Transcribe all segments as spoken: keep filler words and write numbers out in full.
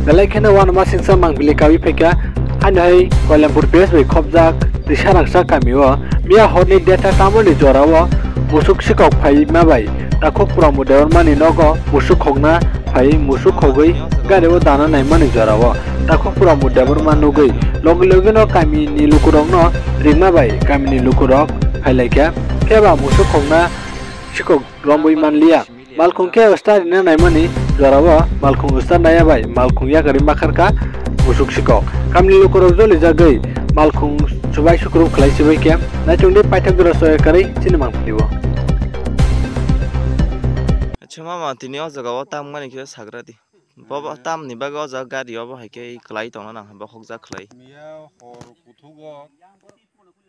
Belai kheno uanama singsa mangbili kaui phaikha, haino hai Koilampur P S bai khopjak Twisarangsa kamio miya horni detha kamoni jorao musuk sikok phaima bai Takhuk Puramu Debbarmani nogo musuk khokna phai musuk khogwi gario dana naimani jorao Takhuk Puramu Debbarma nugwi logi logino kamini lukurokno ringma bai kamini lukurok phailaikha, khe ba musuk khokna sikok romwi manliya. Malkhung khe usta rina naimani jorao malkhung usta naya bai malkhung yakarwi makharkha musuk sikok. Kamni lukurok jolijagwi malkhung chubai sukrub khlai sibai khe naichungdi paithak jora soya karwi chini mangpili o. Acha mama, tini o jaga o tam mani khe sagra di. Bobo tam ni bagwi o jaga gari obo hai khe kwlai tongna nang bokhok jak khlai. Miya hor kuthugo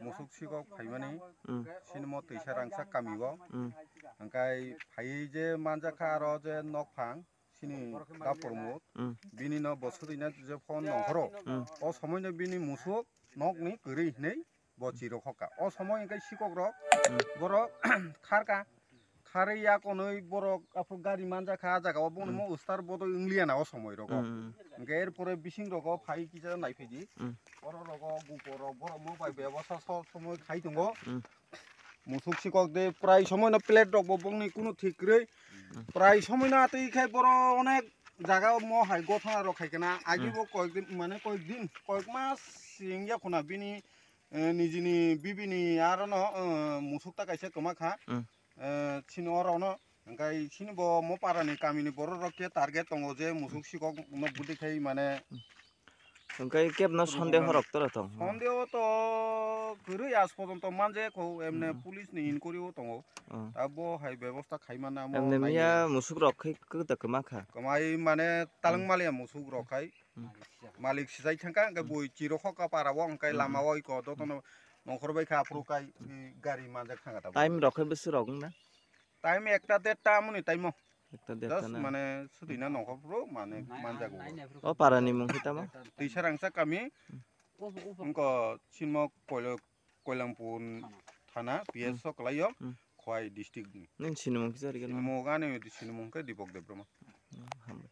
musuk sikok phaimani, hmm, sinimo Twisarangsa kamio. Hmm. Hwnkhe phaiwi je manjakha aro je nokphang sini Dapurmut, hmm, bini no bo swtwina je phone nongkhoro. Hmm. O somoino bini musuk nokni kwrwi hinwi bo chirok hoka. O somoi hwnkhe sikokrok, hmm, borok kharka. Kharwi yakonwi borok aphuru gari manjakha, ah jaga o bongni, hmm, mo ustar bodoi wngliya na o somoi rogo. Hmm. Hwnkhe er pore bising rogo phai kisa naiphai di. Hmm. Borok rogo gupor rok borok mo bai bebasa sob somoi khai tongo. Hmm. Musuk sikok de prai somoi no plate rok bo bongni kunu thik kwrwi. Hmm. Prai somoi no atwi khai borok onek jaga o mo hai gothana rok khai kana agi, hmm, bo koyek din mane koyek din koyek mas sing ya khuna bini, eh, nijini bibini aro no, eh, musuk ta kaisa kwma kha. Hmm. Eh, chini oro no, hwnkhe chini bo mo para ni kami ni borok rok khe target tongo je musuk sikok no budi khai mane. Hwnkhe kebno sondeho rok tora tong. Sondeho to kwrwi aaj porjonto manje kho, emne, hmm, police ni inquiry o tongo. Oh. Abo hai bebosta khai mana mo. Emne nai miya ya. Musuk rok khai kwta kwma kha. Kwmai mane, hmm, talwng maliya musuk rok khai. Hmm. Malik sijai thangkha, hwnkhe, hmm, bui chirok hoka para o, hwnkhe, hmm, lama o iko, hmm, dotono nongkhor bai kha, aphuru kai, i, gari manjak thangkha tabuk. Time rok khe bwswk rok wngna? Time ekta derta amoni time o. Ekta derta. Just na? Mane swtwina nongkhor phuru mane, hmm, manjago. O para ni mung khe tamo? Twisarangsa kami, hmm, wngkha sinmo Koilo-, Koilampur thana, P S, hmm, o kwlaio, hmm, Khowai district ni. Nini sinimung kisa rikhe no? Sinimung ani sinimung khe Dipok Debbarma. Hmm, hambai.